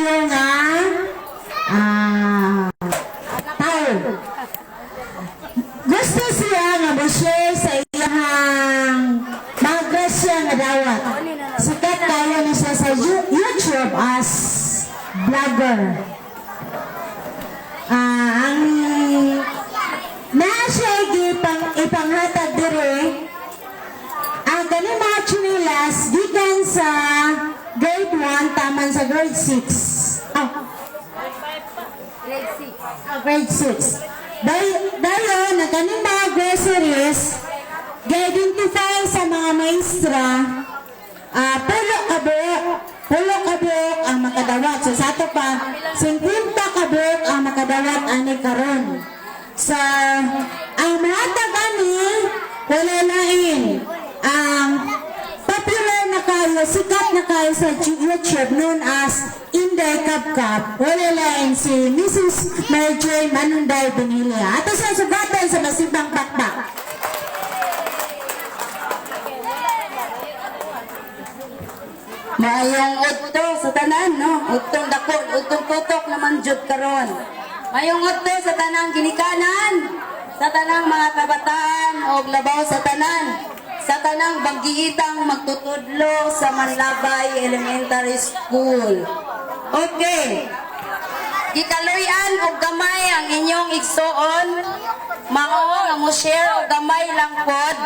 kaayo nga tao. Gusto siya nga mo-share sa iyang mga grasya nga dawat. Sikat kaayo na siya sa YouTube as vlogger. Ang naa siya ipanghatag dire ang kani mga chinilas gikan sa grade 1 taman sa grade 6. Grade 6. Grade 6. Dayon, na kaning mga groceries, ga-identify sa mga maestra, 10 ka buok ang makadawat. So sa ato pa, 50 ka buok ang makadawat ani karon. So, ang mahatag ani, wala lain. Ang popular na kayo, sikat na kayo sa YouTube known as Inday Kapkap, wala lain si Mrs. Mary Joy Manunday Benilia. Ato sa sugatan sa masibang pakpak. Maayong udto sa tanan, no? Udtong dako, udtong tutok naman jud karon. Maayong udto sa tanang ginikanan, sa tanang mga kabataan og labaw sa tanan, sa tanang banggiitang magtutudlo sa Manlabay Elementary School. Okay. Gikaluy-an og gamay ang inyong igsuon, mao nga mo share og gamay lang pod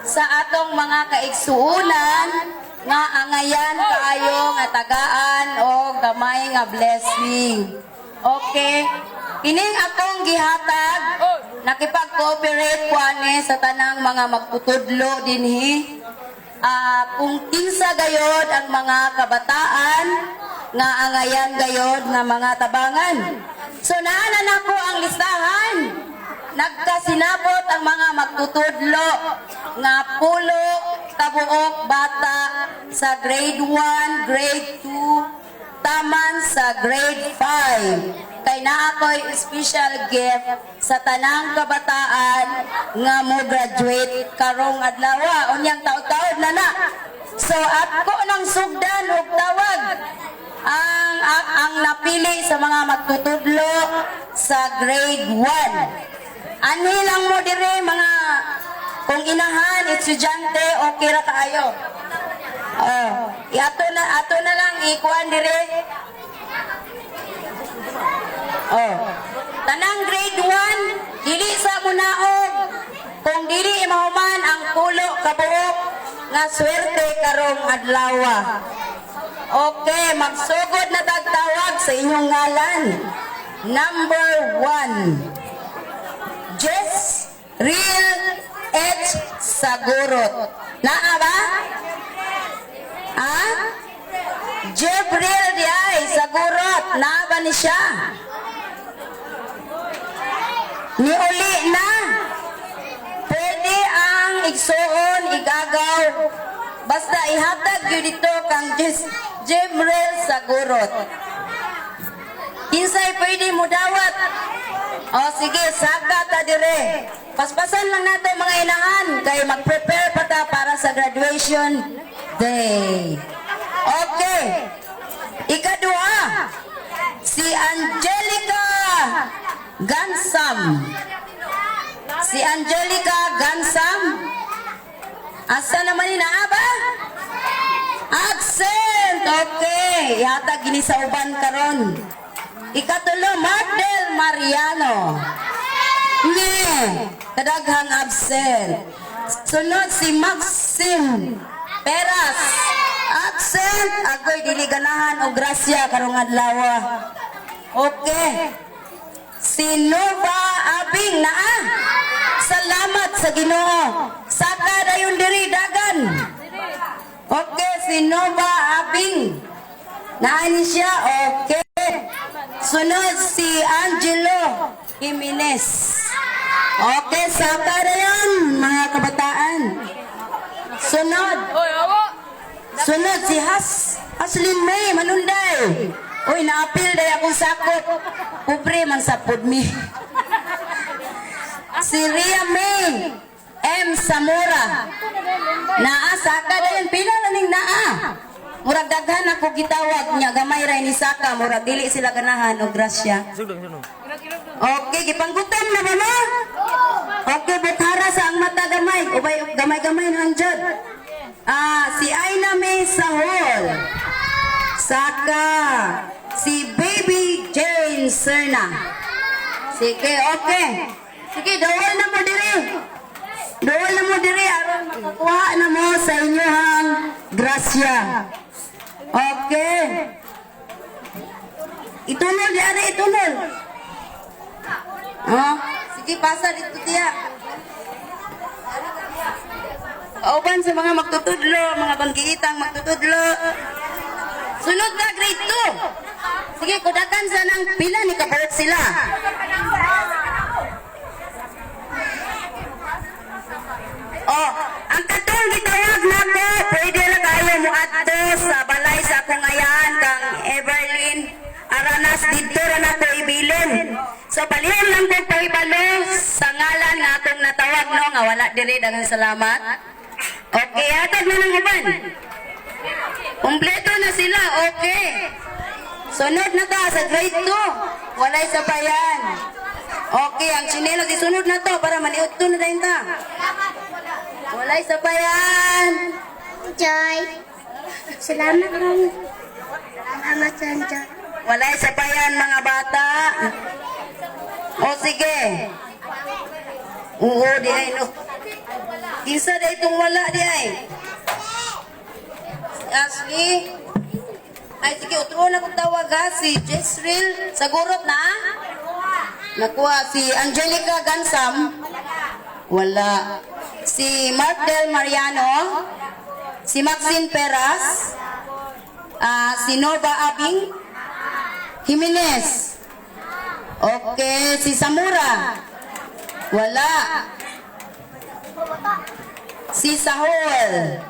sa atong mga kaigsuonan nga angayan kaayo nga tagaan og gamay nga blessing. Okay. Kining akong gihatag, nakipag-cooperate ko ani sa tanang mga magtutudlo dinhi. Kung kinsa gayod ang mga kabataan nga angayan gayod nga mga tabangan. So naa na nako ang listahan. Nagkasinabot ang mga magtutudlo nga 10 kabuok bata sa grade 1, grade 2, taman sa grade 5. Kay naa ko'y special gift sa tanang kabataan nga mo graduate karong adlaw. Unyang taod-taod na na. So ako nang sugdan og tawag ang napili sa mga magtutudlo sa grade 1. Anhi lang mo dire mga kung inahan, estudyante, okay ra kaayo. Oh, ato na lang ikuan dire. Oh. Tanang grade 1, dili sa munaog. Kung dili mahuman ang 10 kabuok nga swerte karong adlaw. Okay, magsugod na tagtawag sa inyong ngalan. Number 1. Jess Real H. Sagurot. Naa ba? Ha? Jibril di ay, Sagurot. Naa ba ni siya? Niuli na. Pwede ang igsuon, igagaw. Basta ihatag yun dito kang Jibril Sagurot. Kinsay pwede mo dawat? O sige, saka ta dire. Paspasan lang nato mga inahan kay mag-prepare pa ta para sa graduation day. Okay. Ikaduha, si Angelica Gansam. Si Angelica Gansam. Asa naman ni naa ba? Absent. Okay. Ihatag gini sa uban karon. Ikatulo, Mardel Mariano. Nye, kadaghang absent. Sunod si Maxim Peras. Absent. Agoy dili ganahan og grasya karong adlaw. Okay. Si Nova Abing naa. Salamat sa Ginoo. Saka dayon diri dagan. Okay, si Nova Abing. Naa ni siya. Okay. Sunod si Angelo Jimenez. Okay, saka dayon mga kabataan. Sunod. Sunod si Haslin May Manunday. Uy, naapil day akong sakot. Pobre man sa mi. Si Ria May M. Zamora. Naa, saka dayon. Pila na ning naa? Murag daghan ako gitawag nya, gamay ra ni saka, murag dili sila ganahan og grasya. Okay, gipanggutom na ba mo? Okay, buthara sa ang mata gamay. Ubay gamay-gamay na ang jud. Ah, si Aina May Sahol. Saka si Baby Jane Serna. Sige, okay. Sige, dawal na mo diri. Dawal na mo diri aron makakuha na mo sa inyong grasya. Okay. Itunol di ari, itunol. Oh, sige, pasa dito tiya. Kauban sa mga magtutudlo, mga banggiitang magtutudlo. Sunod na grade 2. Sige, kudakan sa nang pila ni kabuok sila. Oh, ang katong gitawag nako, pwede ra kayo mo adto sa balay sa akong ayahan kang Everlyn Aranas, didto ra nako ibilin. So palihim lang kog pahibalo sa ngalan nga akong natawag, no, nga wala diri, daghang salamat. Okay, hatag na ng uban. Kumpleto na sila, okay. Sunod na ta sa grade 2. Walay sabayan. Okay, ang tsinelas isunod na to para maliot to na din ta. Walay sabayan. Joy. Salamat, ma'am. Salamat, Joy. Walay sabayan, mga bata. O sige. Oo, di ay no. Kinsa di itong wala di ay? Si Ashley. Ay sige, utro na kong tawag ha. Si Jezreel. Sagurot na? Nakuha. Si Angelica Gansam. Wala. Si Mark Del Mariano. Si Maxine Peras. Ah, si Nova Abing. Jimenez. Okay, si Samura. Wala. Si Sahol.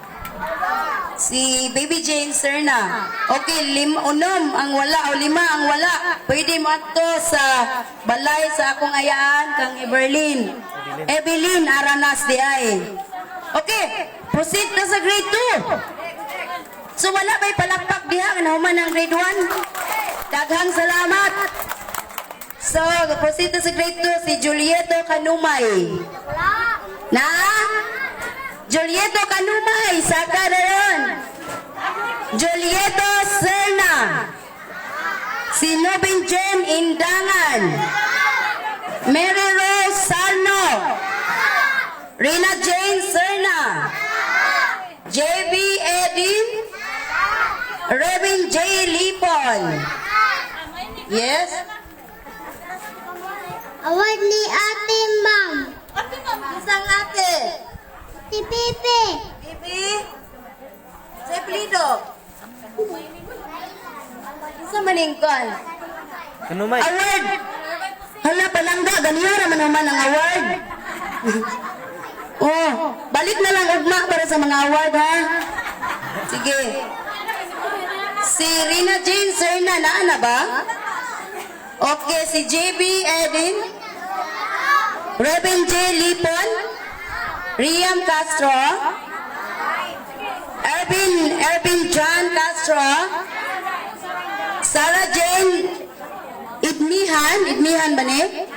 Si Baby Jane Serna. Okay, unom ang wala o lima ang wala. Pwede mo ato sa balay sa akong ayaan kang Eberlin. Evelyn Aranas di ay. Okay, proceed na sa grade 2. So wala ba'y palakpak diha nga nahuman ang grade 1? Daghang salamat. So, proceed na sa grade 2 si Julieto Kanumay. Na? Julieto Kanumay, saka na yun. Julieto Serna. Si Nobin Jen Indangan. Mary Rose Sarno. Rina Jane Serna. JB Edin. Revin J. Lipon. Yes? Award ni ate, ma'am. Isang ate. Si Pipi. Bibi. Sa Plido. Isa maningkon. Kanumay. Award! Hala, palangga, ganiya raman naman ang award. Oh, balik na lang ugma para sa mga award, ha? Sige. Si Rina Jane Serna, naa na ba? Okay, si JB Edin. Reben J. Lipon. Riam Castro. Ervin John Castro. Sarah Jane Idmihan, Idmihan ba ni?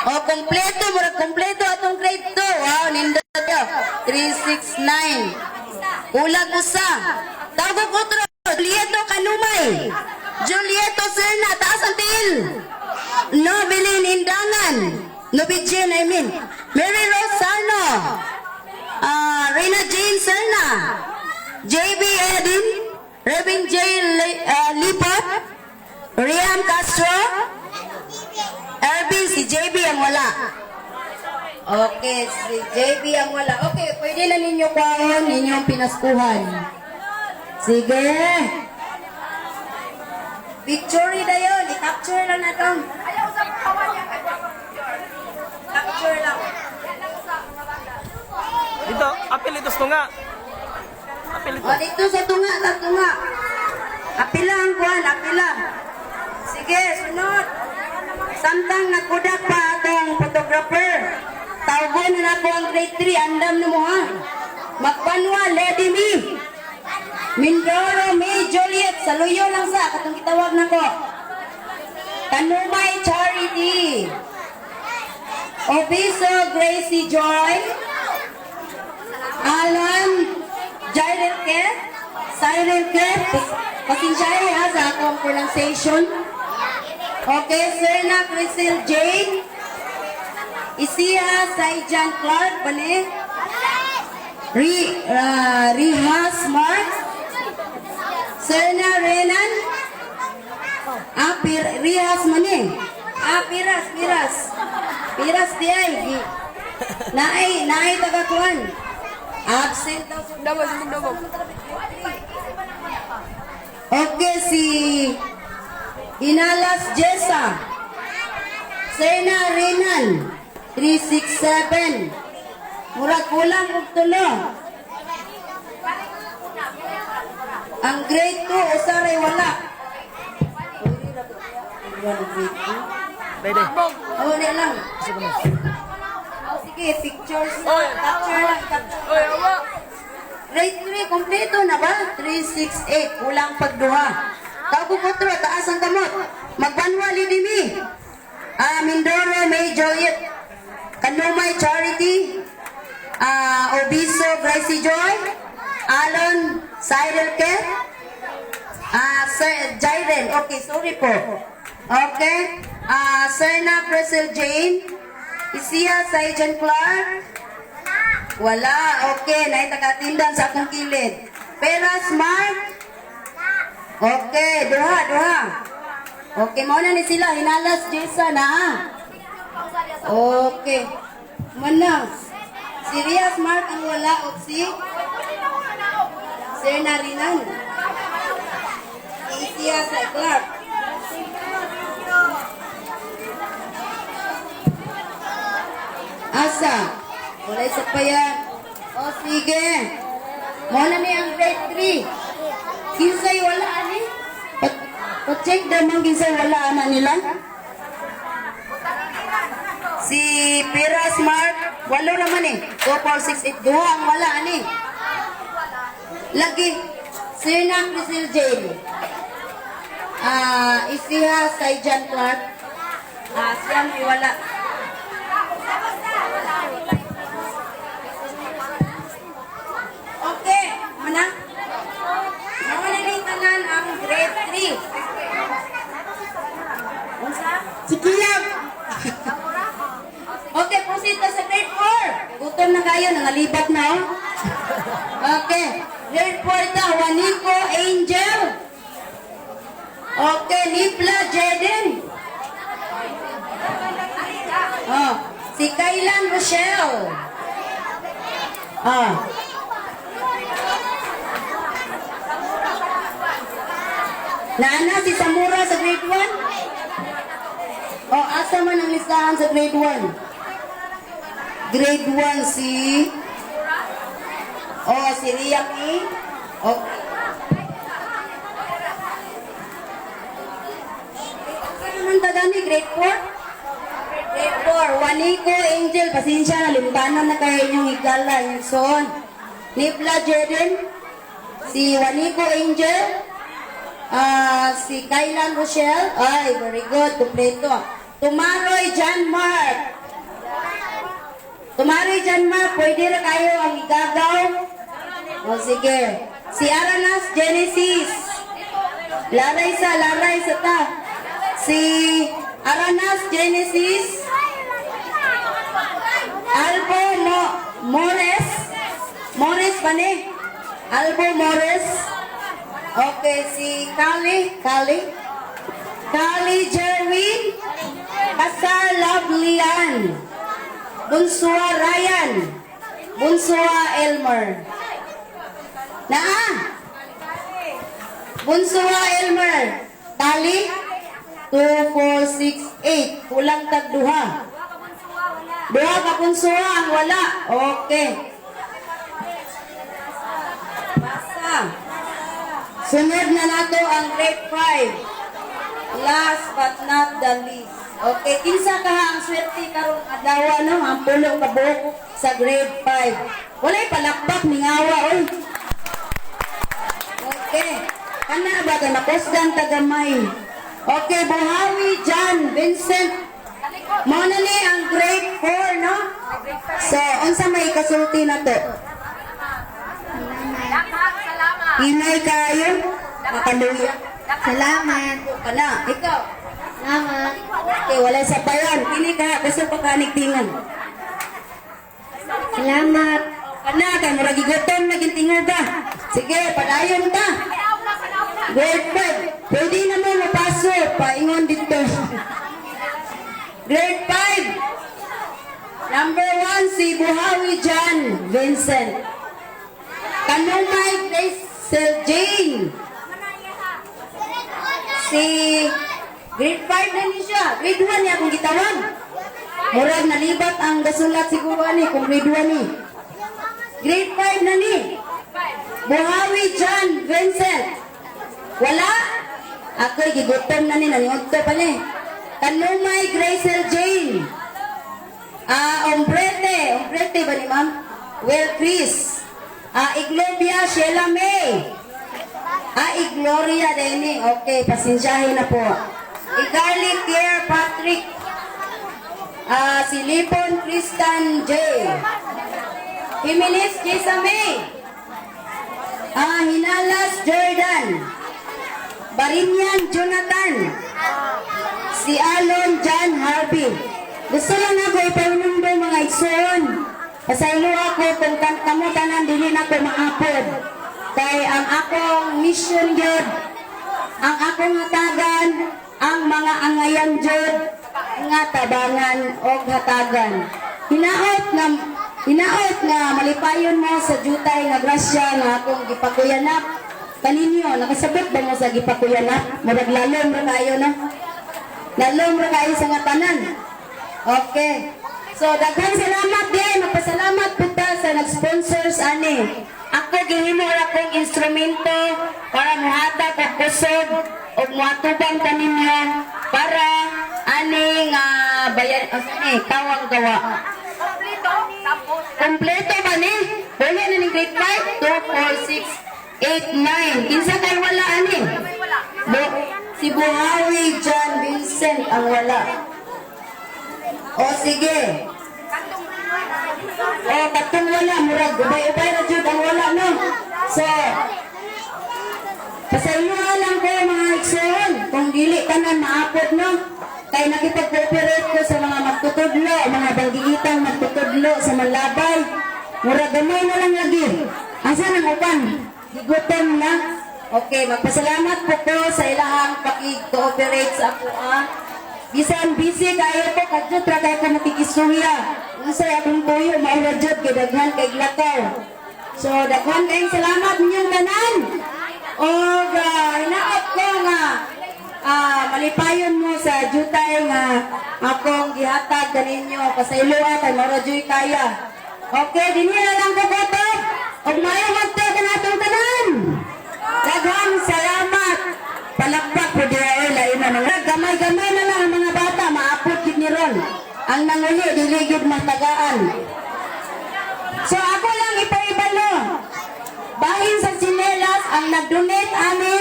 O, kompleto, murag kompleto atong grade 2. Wow, nindot yo. 369. Kulag usa. Tawag otro, Julieto Kanumay. Julieto Serna, taas ang tiil. Nobilin Indangan. Nobijin, I mean. Mary Rose Sarno. Ah, Reyna Jane Serna. JB Edin. Revin J. Lipot. Riam Castro. Ervin, si JB ang wala. Okay, si JB ang wala. Okay, pwede na ninyo kwaon ninyong pinaskuhan. Sige. Picture na yun. I-capture lang na itong. Capture lang. Dito, apil ito nga. Apil ito. O, dito sa tunga, sa tunga. Apila ang kuwan, apila. Sige, sunod. Samtang nagkudak pa atong photographer. Tawgon na po ang grade 3, andam na mo ha. Magpanwa, lady me. Mindoro May Juliet, saluyo lang sa katong gitawag nako. Kanumay Charity. Obiso Gracie Joy. Alan Jairel Ke. Cyril Ke. Pasensyahe ha sa akong pronunciation. Okay, Serna Crisel Jane. Isiha Saijan Clark, bani. Rihas Mark. Serna Renan. Ah, Rihas man eh. Ah, Piras, Piras. Piras di ay. Naay, naay tagakuan. Absent daw. Dabog, dabog. Okay, si Hinalas Jessa. Sena Renan. 367. Murag kulang og tulo. Ang grade 2 usaray wala. Day, day. Oh, di lang. Oh, sige, pictures na. Capture lang, capture. Oy, awa. Grade 3, kompleto na ba? 3, 6, 8, kulang pagduha. Kaupo ko to, taas ang kamot. Magbanwa, Lidimi. Ah, Mindoro, May Juliet. Kanumay Charity. Ah, Obiso, Gracie Joy. Alon, Cyril Ke. Ah, Sir Jairen. Okay, sorry po. Okay. Ah, Serna Priscil Jane. Isiya Saijan Clark. Wala. Okay, naitakatindan sa akong kilid. Peras Mark. Okay, duha, duha. Okay, mao na ni sila. Hinalas Jason, ha? Okay. Mana. Si Rias Mark ang wala o si Sir Narinan. Isiya sa Clark. Asa? Wala isa pa yan. O sige. Muna ni ang grade 3. Kinsay wala ani? Pa-check daw man kinsay wala ana nila. Si Piras Mark, walo naman eh. 2, 4, 6, 8, duha ang wala ani. Lagi, Sirna Cecil Jane. Ah, Isiha Saijan Clark. Ah, siya may wala. Okay, mana? Muna ni tanan ang grade 3. Unsa? Si Kiyab. Okay, proceed ta sa grade 4. Gutom na kayo, nangalibat na oh. Okay, grade 4 ta, Juanico Angel. Okay, Nipla Jaden. Oh, si Kailan Rochelle. Ah. Naana si Samura sa grade 1? O, asa man ang listahan sa grade 1? Grade 1 si... O, si Ria King. Okay. Ano man tagani? Grade 4? Grade 4. Juanico Angel. Pasensya na, limtanan na kayo inyong higala. Yung soon. Nipla Jaden. Si Juanico Angel. Ah, si Kailan Rochelle. Ay, very good. Kompleto. Tumaroy John Mark. Tumaroy John Mark, pwede na kayo ang igagaw. O sige. Si Aranas Genesis. Laray sa, laray sa ta. Si Aranas Genesis. Albo Mores. Mores ba ni? Albo Mores. Okay, si Kali, Kali. Kali Jerwin. Kasar Lovelian. Bunsua Ryan. Bunsua Elmer. Naa. Bunsua Elmer. Tali. 2, 4, 6, 8. Kulang tag duha. Duha ka bunsua ang wala. Okay. Basa. Sunod na nato ang grade 5. Last but not the least. Okay, kinsa ka ang swerte karong adlaw no, ang pulo ka buok sa grade 5. Walay palakpak ningawa oy. Okay. Kana ba kay makusgan tagamay. Okay, Buhawi John Vincent. Mao na ni ang grade 4, no? So, unsa may kasulti na to? Hinay kayo? Makaluya. Salamat. Kana, ikaw. Salamat. Okay, wala sa bayan. Pili ka, gusto pa kanig tingan. Salamat. Kana, kay murag gigutom na gintingoga. Sige, padayon ta. Grade 5. Pwede na mo mapaso. Paingon dito. Grade 5. Number 1, si Buhawi John Vincent. Kanumay Grace Jane. Si grade 5 na ni siya. Grade 1 niya akong gitawag. Murag nalibat ang gasulat siguro ani kung grade 1 ni. Grade 5 na ni. Buhawi John Vincent. Wala? Ako'y gigutom na ni, naniudto pa ni. Kanumay Gracel Jane. Ah, Ombrete. Ombrete ba ni ma'am? Well, Chris. Ah, Iglobia Sheila May. Ah, Igloria Deni. Okay, pasensyahin na po. Igarly Claire Patrick. Ah, si Lipon Tristan J. Jimenez Jessa May. Ah, Hinalas Jordan. Barinyan Jonathan. Si Alon John Harvey. Gusto lang ako ipahinundo, mga igsoon. Pasaylo ako kung kamo tanan dili na ko maapod. Kay ang akong mission gyud, ang akong hatagan, ang mga angayan jud nga tabangan og hatagan. Hinaot nga malipayon mo sa jutay nga grasya nga akong gipakuyanap kaninyo. Nakasabot ba mo sa gipakuyanap? Murag lalom ra kayo, no? Lalom ra kayo sa nga tanan. Okay. So daghan salamat di ay magpasalamat pud ta sa nag-sponsors ani. Ako gihimo ra kong instrumento para muhatag og kusog ug moatubang kaninyo para ani nga bayan ani kawang gawa. Kompleto ba ni? Wala na ning grade 5, 2, 4, 6, 8, 9. Kinsa kay wala ani? Si Buhawi John Vincent ang wala. O sige. O katong wala, murag ubay-ubay ra jud ang wala, no. So, pasayloa lang ko, mga igsoon, kung dili tanan maapod, no. Kay nakipag-cooperate ko sa mga magtutudlo, mga banggiitang magtutudlo sa Manlabay. Murag gamay na lang lagi. Asa nang uban? Gigutom na. Okay, magpasalamat po ko sa ilahang pakig-cooperate sa ako, ah. Bisan busy kayo ko, kadjot ra kayo ko makikisuya. Unsay akong tuyo, mao ra jud kay daghan kay lakaw. So daghan kayong salamat ninyong tanan. Og hinaot ko nga malipayon mo sa jutay nga akong gihatag kaninyo. Pasayloa kay mao ra juy kaya. Okay, dinhi na lang ko kutob. Og maayong adto kanatong tanan. Daghan salamat. Palakpak po diha oy, lain na mga gamay-gamay na lang ang mga bata maapot gid ni ron. Ang nanguli dili gid matagaan. So ako lang ipaibalo. Bahin sa tsinelas ang nag-donate ani,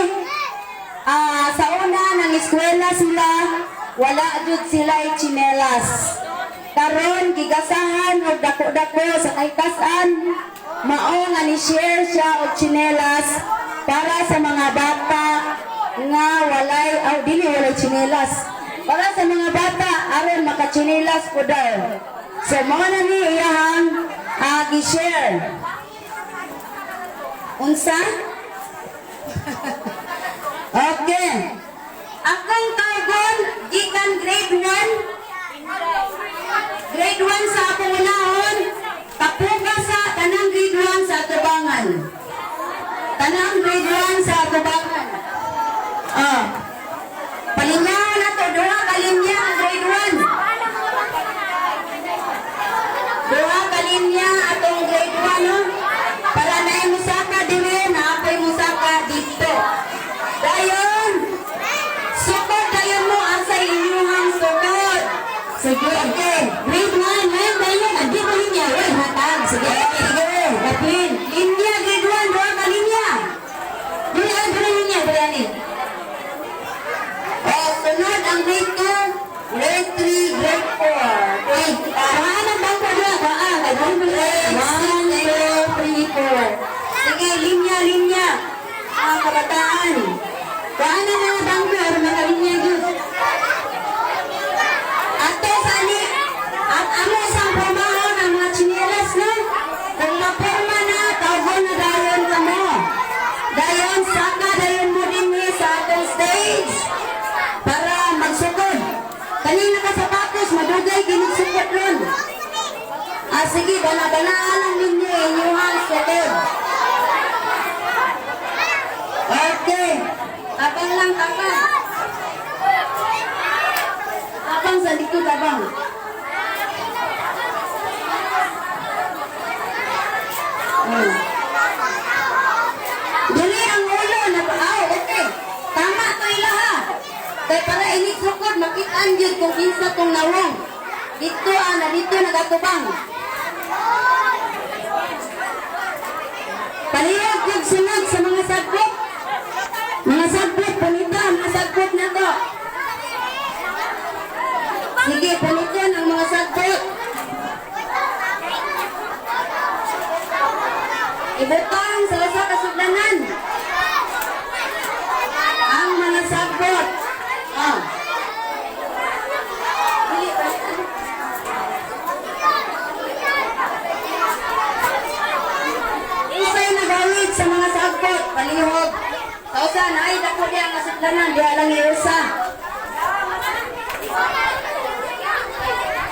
sa una ng eskwela sila, wala jud sila tsinelas. Karon gigasahan og dako-dako sa kahitasan, mao nga ni share siya og tsinelas para sa mga bata nga walay aw dili walay tsinelas. Para sa mga bata aron makatsinelas po daw. So mao na ni iyahang gi-share. Unsa? Okay. Akong tawgon gikan grade 1. Grade 1 sa akong unahon, kapuga sa tanang grade 1 sa atubangan. Tanang grade 1 sa atubangan. Ah. Palinyahan na to, duha ka linya ang grade 1. Duha ka linya atong grade 1, no? Para naay musaka diri, naa poy musaka dito. Dayon, sukod dayon mo asa inyuhang sukod. Sige. Okay. Grade 1, ngayon dayon, adi mo linya, oy, hatag. Sige, sige. Kapin. Linya grade 1, duha ka linya. Dili, ang grade 2, grade 3, grade 4. Ay, kuhaan ang bangko niya. Kuhaan. Ay, 1, 2, 3, 4. Sige, linya, linya. Mga kabataan. Kuhaan ang mga bangko. Aron makalinya yun. Ato sa ani, at amo isang pormahon ang mga tsinelas, no? Kung maporma na, tawgon na dayon kamo. Dayon, saka dayon mo din sa atong stage para magsukod. Kanina ka sapatos, madugay ginigsukod ron. Ah, sige, bana-banaan lang ninyo inyuhang sukod. Okay. Tabang lang, tabang. Tabang sa likod, tabang. Dili ang ulo na ah, okay. Tama to ilaha. Kay para inig sukod makitaan gyud kung kinsa tong nawong. Dito ah, na dito nagatubang. Palihog gyud sunod sa mga sagpot. Mga sagpot panita, mga sagpot na to. Sige, paniton ang mga sagpot. Ibutang sa usa ka sugdanan. Ang mga sagbot. Ah. Dili, balikan. Unsay nagawid sa mga sagbot, palihog. Sa usa naay dako diha nga sugdanan, diha lang iusa.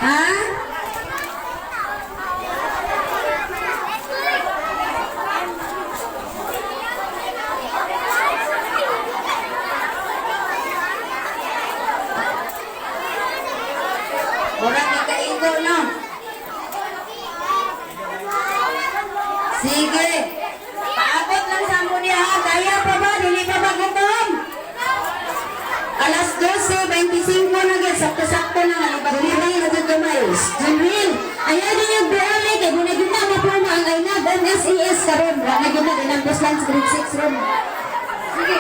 Ha? Mura kay kaigo, no? Sige. Paabot lang sa amo niya, ha? Kaya pa ba? Dili pa ba gutom? Alas 12:25 na gyud, sakto-sakto na nga Dili ibag ba yung nagkagamay? Junril, ayaw din yung buhali. Kay muna yun na mapurma ang ay na. NSES karon. Wala na yun na. Inambos lang sa grade 6 ron. Sige.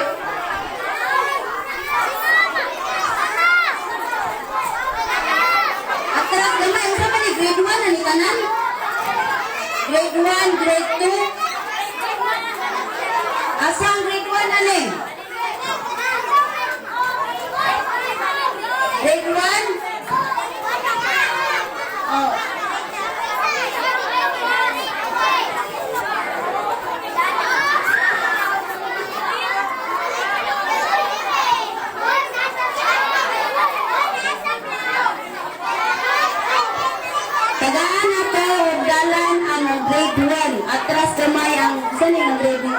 Atras gamay, unsa pa ni grade 1 ani tanan? Grade 1, grade 2. Asa ang grade 1 ani? Grade 1? Oh. Tagaan na to, dalan ang grade 1. Atras gamay ang, saan yung grade 1?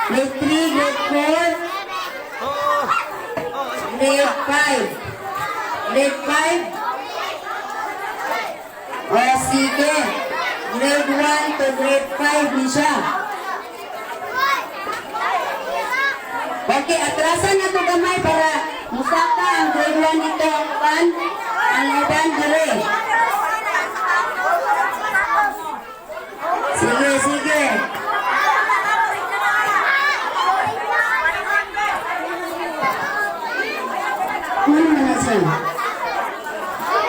Grade 3, grade 4, Oo. Oo. Grade 5. Grade 5? O, sige. Grade 1 to grade 5 ni siya. Okay, atrasan na to gamay para musaka ang grade 1 dito ang uban, ang uban dire. Sige, sige. Ano naman na siya?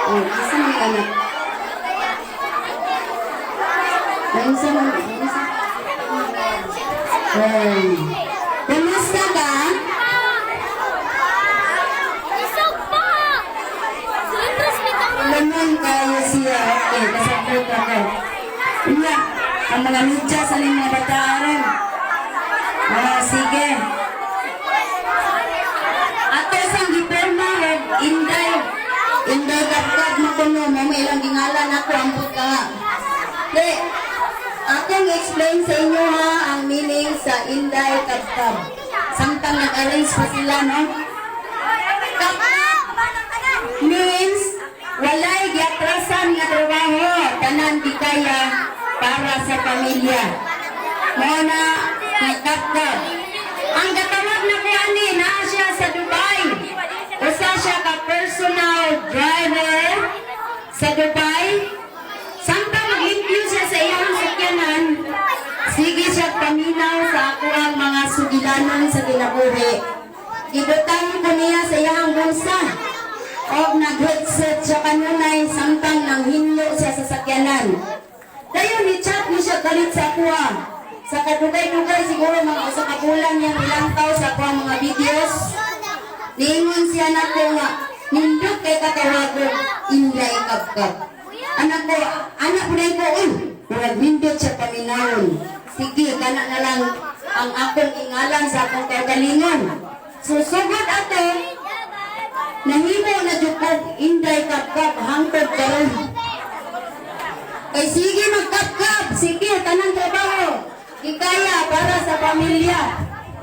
Oh, isa man ka na. Ay, isa man. Isa. Ay. Kumusta ka? Lemon kayo siya. Okay, kasabot ako. Nga, ang mga medyas sa mga bataan. Ah, sige. Ato sang gipirma og Inday. Inday kapkap mo kuno mo may ilang gingalan ako ambot ka nga. Di, akong explain sa inyo ha ang meaning sa Inday Kapkap. Samtang nag-arrange pa sila, no? Kapkap means walay giatrasan nga trabaho, tanan di kaya para sa pamilya. Mao na nga kapkap. Ang gatawag na ko ani naa siya sa Dubai. Usa siya ka personal driver sa Dubai. Samtang maglimpyo siya sa iyang sakyanan, sige siya paminaw sa ako ang mga sugilanon sa kinabuhi. Gibutang ko niya sa iyang usa. Og nag-headset siya kanunay samtang nang hinlo siya sa sakyanan. Dayon ni chat ni siya galit sa kuha. Sa kadugay-dugay siguro mga usa ka bulan niyang ilang taw sa kuha mga videos. Niingon siya nako nga, "Nindot kay katawag Inday Kabkab." Anak ko, anak ko na ko, uy, murag nindot siya paminawon. Sige, kana na lang ang akong ingalan sa akong kaugalingon. Susugod ato, nahimo na jud kog Inday Kabkab hangtod karon. Kay sige magkapkap, sige, tanang trabaho. Gikaya para sa pamilya.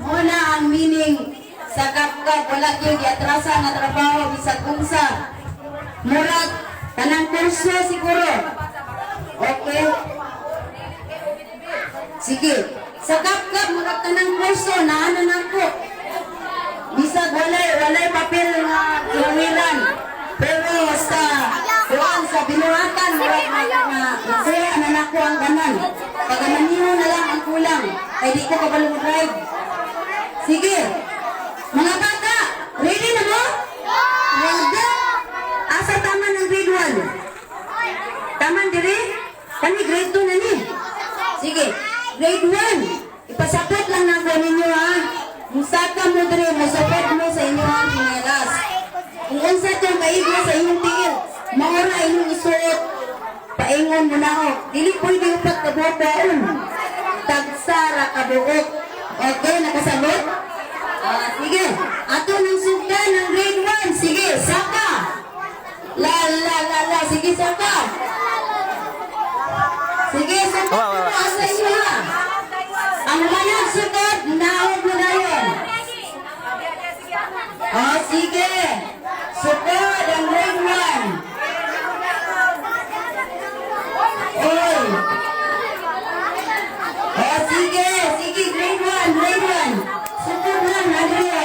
Mao na ang meaning sa kapkap, wala gyud giatrasa nga trabaho bisag unsa. Murag tanang kurso siguro. Okay. Sige. Sa kapkap, murag tanang kurso, naano na ko. Bisag walay papel nga kilawiran. Pero sa kuan sa binuhatan, murag na na nakuha na nako ang tanan. Pagkamaniho na lang ang kulang. Kay di ko kabalo drive. Sige. Mga bata, ready na mo? Ready? Asa taman ang grade 1? Taman diri? Kani grade 2 na ni. Sige. Grade 1. Ipasakot lang nako ninyo ha. Musaka mo diri, musapot mo sa inyong tsinelas. Kung unsa tong kaigo sa inyong tiil, mao ra inyong isuot. Paingon mo na ho. Dili pwede upat ka buok baon. Tagsa ra ka buok. Okay, nakasabot? Ah, sige. Ato nang sugdan ng grade 1. Sige, saka. La la la la. Sige, saka. Sige, saka. Wa, wa, wa. Asa inyo ha? Ang mayag sukod, naog na dayon. Oh, sige. Sukod ang grade 1. Oy. Oh, sige. Sige, grade 1, grade 1. Sukod lang, Adria.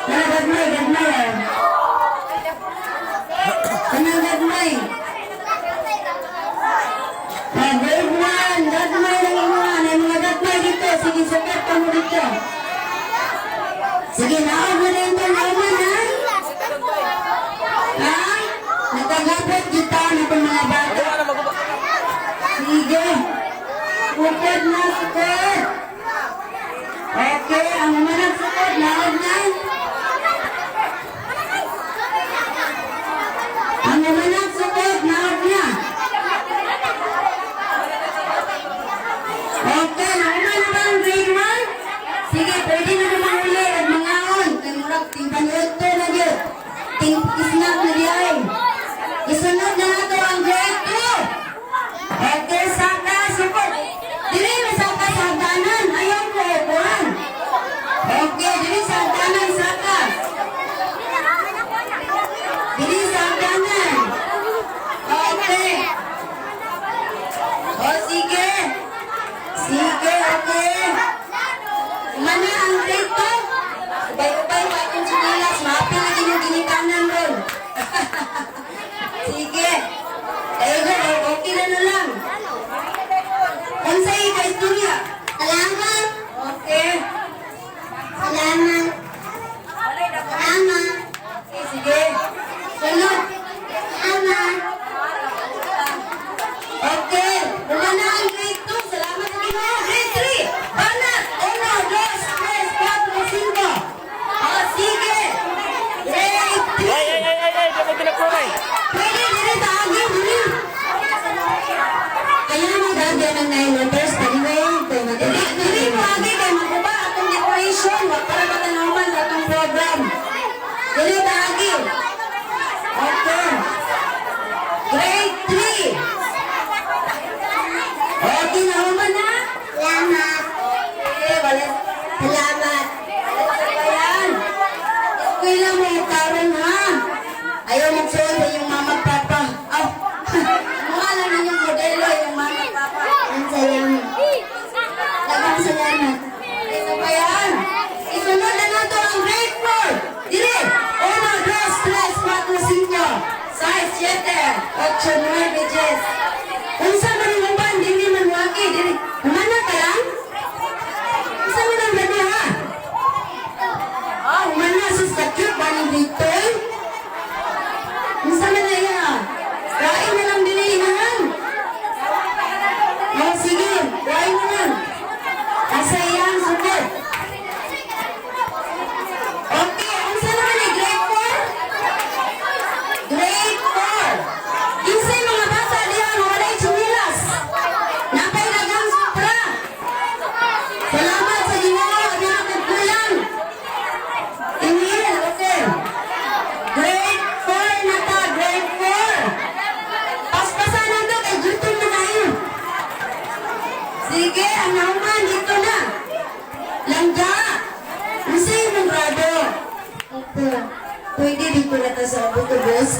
Nagagmay, gagmay. Oh. Kanang gagmay. Ah, grade 1, gagmay lang imuha. May mga gagmay dito. Sige, sukod pa mo dito. Sige, naog na rin ito. Naog na, ha? Ha? Nagkagapot kita na itong mga bata. Maguba na, maguba. Sige. Sukod na, sukod. Okay, ang umanag sukod, naog na. Ang umanag sukod, naog na. Okay, nauman na ba ang grade 1? Sige, pwede na naman uli at mangaon. Kay murag ting-panuto na gyud. Ting isnak na di ay. Isunod na nato ang grade 2. Okay, saka, sukod. Dili na saka sa hagdanan. Ayaw ko, kuhan. Okay, dili sa hagdanan, saka. Dili sa hagdanan. Okay. O, sige. Sige, okay. Mana ang grade 2? Ubay-ubay pa akong tsinelas. Maapil na inyong ginikanan ron. Sige. Kaya okay na na lang. Unsay ka istorya? Salamat. Okay. Salamat. Salamat. Okay, sige. Sunod. Salamat. Okay. Wala ang grade 2. Salamat sa Ginoo. Grade 3. Banat. Uno, dos, tres, cuatro, cinco. O, sige. Grade 3. Ay, ay, ay, ay, ay, di mo ginakuray. Pwede dili sa agin, dili. Kaya magagya ng 9 letters, paliwang, kay Dili, dili mo agi kay maguba atong decoration. Wa para matanawan sa atong program. Dili ta agi. Okay. Grade 3. Okay na human na. Salamat. Okay, wala. Salamat. Ayan. Eskwela mo karon ha. Ayaw magsuot sa inyong mama at papa. Aw. Mukha lang ninyong modelo yung mama at papa. Ang salamat. Daghang salamat. Isa pa yan. Isunod na nato ang grade 4. Dire. Uno, dos, tres, cuatro, cinco, seis, siete, ocho, nueve, diez. Unsa man ang uban, dili man waki. Dili. Humana ka lang? Unsa man ang gani ha? Ah, humana sus ka cute ba ng grade 2? Pwede dito na ta sa autobus.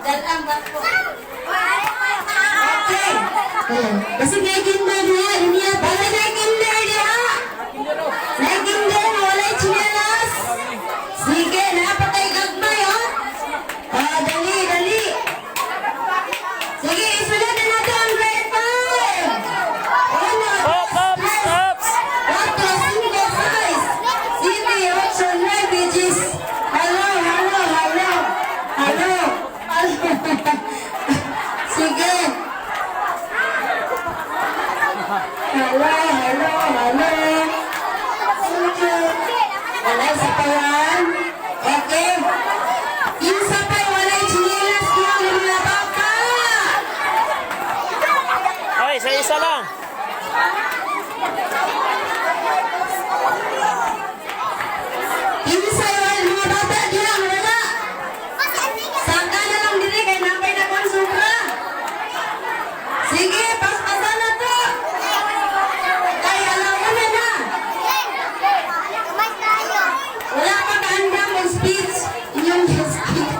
Dalang ba po? Okay. Kasi may kinder diha, niya. Basta may kinder diha. May kinder, walay tsinelas. Sige, napatay gagmay, oh. Oh, dali, dali. Sige, isunod na natin ang grade 5. Uno, Up, up, tres, ups! cuatro, cinco, seis, siete, ocho, nueve, diez. Hello, hello, hello. Hello. Sige. Hello, hello, hello. Sige. Walay sapayan. Okay. Kinsa pa'y walay tsinelas yung mga bata. Okay, sa isa lang. Kinsa yung mga bata diyan, wala. Saka na lang dili kay napay na kong sobra. Sige, paspasan na to. Kay alaw na na. Wala pa kaandam ang speech. Inyong speech.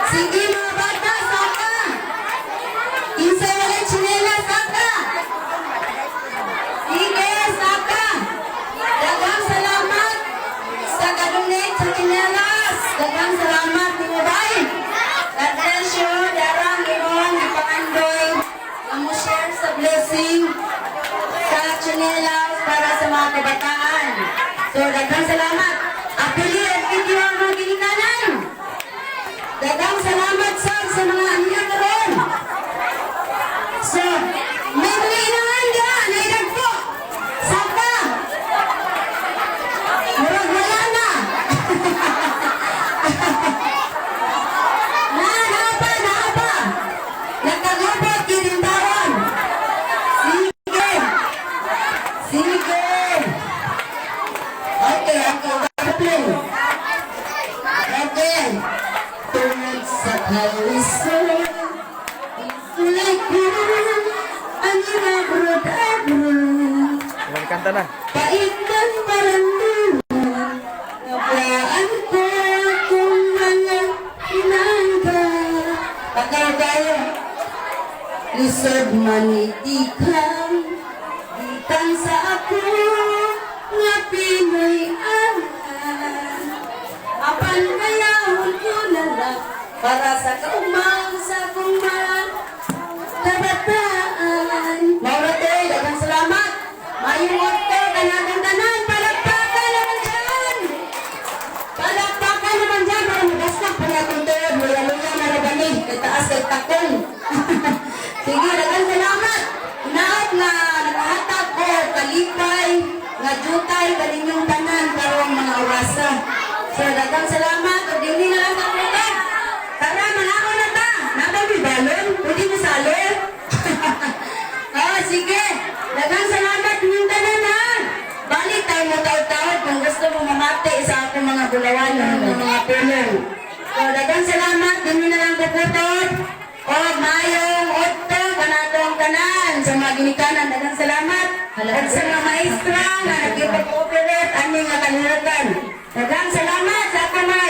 Sige, mga bata, saka. Kinsa wala tsinela, saka. Sige, saka. Daghang salamat sa kadonate sa tsinelas. Daghang salamat, mga bay. God bless you. Darang imong ipangandoy. Ang mo share sa blessing sa tsinelas para sa mga kabataan. So, daghang salamat. Apili at video ang mga ginikanan. Daghang salamat sa mga anya karon. So, may mga inahan diha, naidag po. Saka. Murag wala na. Na, naa pa, naa pa. Nakagubot yun yung taon. Sige. Sige. Okay. Okay. Okay. Tungod sa kalisod, sulay ko, ang inabrod-abrod. Kanta na. Pait man paranduhan, Nablaan ko kung mga inangga. Pagkaw tayo. Lisod man itikang, gikan sa ako, nga Pinoy anak. Apan kayahon ko na lang, para sa kaumang sa akong mga kabataan. Maura te, daghang salamat. Mayong udto, kanatong tanan, palakpakan naman dyan. Palakpakan naman dyan, para magasnak pa natong tuhod. Luya-luya na rabani, kay taas kay takong. Sige, daghang salamat. Inaot nga nakahatag ko, kalipay, nga jutay, kaninyong tanan, karong mga orasa. So, daghang salamat. O dini na lang sa puta. Tara, manako na ta. Nabay may balon? Pwede mo salo? Ah, sige. Daghang salamat ninyong tanan, ha. Balik tayo mo taon-taon kung gusto mo mamati sa akong mga bulawan ng mga pulong. So, daghang salamat. Dini na lang puputod. O, mayong udto, kanatong tanan sa mga ginikanan. Daghang salamat. At sa mga maestra nga nagkipag-cooperate ani nga kanilatan. Daghang salamat sa akong mga